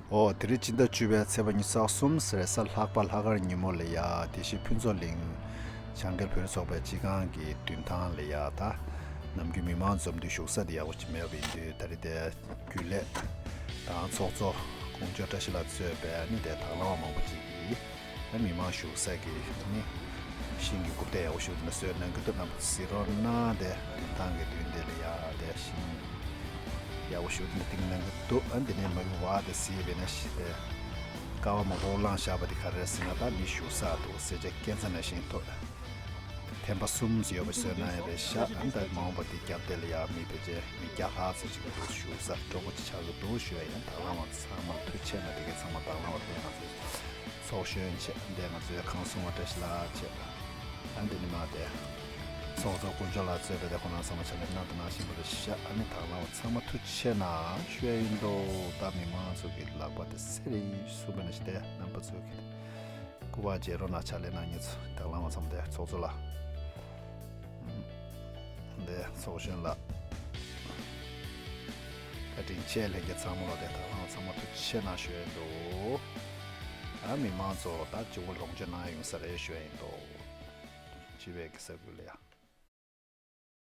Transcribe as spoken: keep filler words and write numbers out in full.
ཨོ་དེ་རིང་སྤྱི་ཟླ་བཅུ་པའི་ཚེས་པ་ཉི་ཤུ་རྩ་གསུམ་རེས་གཟའ་ལྷག་པ་ལྷག་དཀར་ཉིན་མོ་ལ་ཡ་དེ་བཞིན་ཕུན་ཚོགས་གླིང་བྱང་རྒྱལ་བོད་རིགས་ཚོགས་པའི་སྤྱི་ཁང་གི་མདུན་ཐང་ལ་ཡ་ད་ནམ་རྒྱུན་མི་མང་འཛོམས་དུས་བཞུགས་ས་དེ་ཡག་པོ་ཅིག་མེད་པ་ཡིན་དུས། ད་རེས་དེ་རྒྱུན་ལས་དང་ཚོགས་གཙོ་ཀོང་ཇོ་བཀྲ་ཤིས་ལགས་གཙོས་པའི་ཨ་ནི་དེ་དང་བླངས་པ་མང་པོ་ཅིག་གིས་ཨ་མི་མང་བཞུགས་ས་གི་ཨ་ནི་ཤིང་གི་རྐུབ་སྟེགས་ཡག་པོ་ཞིག་འདི་ན་བཟོས་གནང་གི་འདུག་རྣམ་པ་ཚོ་གཟིགས་རོགས་གནང་། དེ་མདུན་ཐང་གི་མདུན་དེ་ལ་ཡ་དེ་ཤིང་ཡག་པོ་ཞིག་འདི་ན་བཏིང་གནང་གི་འདུག་ཨ་འདི་ནས་མ་གི་བ་དེ་གཟིགས་པས་ན་ཤི་དེ་ཀ་བ་མང་པོ་བླངས་བཞག་པ་དེ་ག་རེ་རེད་ཟེར་ན་ད་མི་བཞུགས་ས་འདུག་སེར་སྐྱ་སྐྱེ་འཚར་ནང་བཞིན་ཐོག་ཐེམ་པ་གསུམ་ཡོད་པ་བཟོས་གནང་ཡ་རེད་ཤག་ཨ་ད་མ་འོངས་པ་དེ་རྒྱབ་དེ་ལ་ཡ་མི་ཕལ་ཆེར་མི་བརྒྱ་ལྷག་ཙམ་ཅིག་འདུག་བཞུགས་ས་སྤྲོ་པོ་ཅིག་ཆགས་ཀྱི་འདུག་ཞུ་ཡ་ཡིན། དང་བླངས་པ་ཚང་མ་ཐུགས་རྗེ་ཆེ་གནང་། དེ་གའི་ཚང་མ་དང་བླངས་པ་དེ་ང་ཚོའི་ཚོགས་གཞོན་བྱས་འདི་ང་ཚོའི་ཁང་སྲུང་བ་བཀྲ་ཤིས་ལགས་བྱས། ཨ་འདི་ནི་མ་དེ་ཚོགས་གཙོ་དཀོན་མཆོག་ལགས་གཙོས་པའི་དེ་ཁོ་རང་ཚང་མ་ཕྱག་ལས་གནང་དང་གནང་བཞིན་པ་རེད་ཤག་ཨ་ནི་དང་བླངས་པ་ཚང་མ་ཐུགས་རྗེ་ཆེ་གནང་ཞུ་ཡ་ཡིན་འདུག་ད་མི་མང་ཚོ་གི་ལག་པ་དེ་སེ་རེ་གསུམ་པ་ནས་ཤི་དེ་རྣམ་པ་ཚོ་གི་སྐུ་པར་བརྗེ་རོགས་གནང་། ཕྱག་ལས་གནང་མཁན་ཚོ་དང་བླངས་པ་ཚང་མ་དེ་ཚོགས་གཙོ་ལགས་དེ་ཚོགས་གཞོན་ལགས་བཀའ་དྲིན་ཆེ། ལྷན་རྒྱས་ཚང་མ་ལ་དེ་དང་བླངས་པ་ཚང་མ་ཐུགས་རྗེ་ཆེ་གནང་ཞུ་ཡ་ཡིན་འདུག་ཨ་མི་མང་ཚོ་ད་སྤྱི་བོ་ལོངས་སྤྱོད་གནང་ཡ་ཡོང་ས་རེད་ཞུ་ཡ་ཡིན་འདུག་སྤྱི་པའི་གི་ས་ཁུལ་ལ་ཡ།